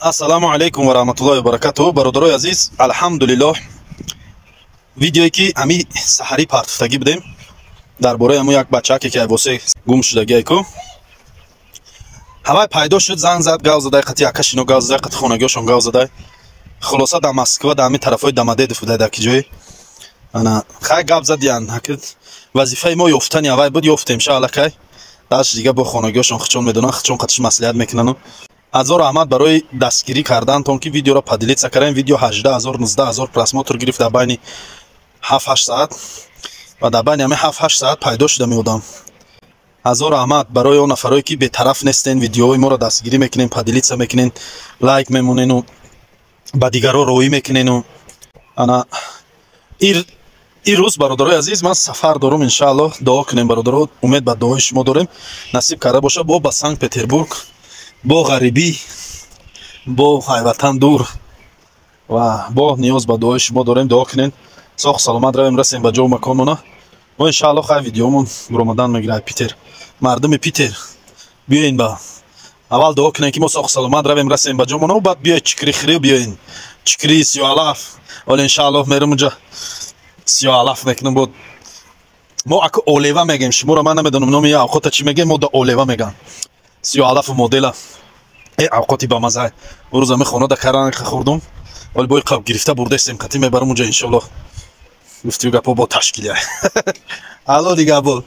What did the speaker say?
Ассалому алайкум ва раҳматуллоҳи ва баракатуҳ. Бародарои азиз, алҳамдулиллоҳ, видеое ки ҳами саҳарӣ партуфтагӣ будем дар бораи ҳамун як бачаке, ки айвосе гум шудагиай ку, ҳавай пайдо шуд. Занг зад, гав задай, қати якашино гав задай, қати хонагиҳошон гав задай. Хулоса, дар Москва, дар ҳамин тарафҳои Домодедово будай, дар ки ҷое. Ана хай гап задиян. Вазифаи мо ёфтани ҳавай буд, ёфтем ша аллакай. Даш дига бо хонагиҳошон хичон медонанд, хичон қатиш маслиҳат мекунану. Ҳазор раҳмат барои дастгирӣ кардантон, ки видеоро поделиться кардем. Видео 18 000, 19 000 просмотр гирифт дар байни 7-8 саат ва дар байни ҳамин 7-8 саат пайдо шуда меодам. Ҳазор раҳмат барои он нафарое, ки бетараф нестен, видеоҳои моро дастгирӣ мекунен, поделиться мекунен, лайк мемонену ба дигарро роҳӣ мекунену. Ана ин рӯз, бародарои азиз, ман сафар дорум, иншааллоҳ. Дуо кунем, бародаро, умед ба дуои шумо дорем. Насиб карда бошад, бо ба Санкт Петербург, бо ғарибӣ, бо ҳайватан дур ва бо ниёз ба дуои шумо дорем. Дуо кунен, соҳ саломат равем, расем ба ҷову маконмона. Мо, иншааллоҳ, хай видеомон буромадан мегирад. Питер, мардуми Питер, биёен, ба аввал дуо кунем, ки мо соҳ саломат равем, расем ба ҷомона, баъд биёед чикри хирӣ, биёен чикри сиёалаф. Оле, иншааллоҳ, мерем унҷа, сиёалаф мекунем. Бо мо аку олева мегем, шуморо ман намедонам, номи авқота чӣ мегем, мо да олева мегам. Сиёалафу модела э авқоти бамаза. Рӯз ами хона да каран хӯрдум, вале бо қаб гирифта бурдастем, қатӣ мебарам унҷа, иншоаллоҳ. Гуфтию гапо бо ташкилия. Алло, дига бо.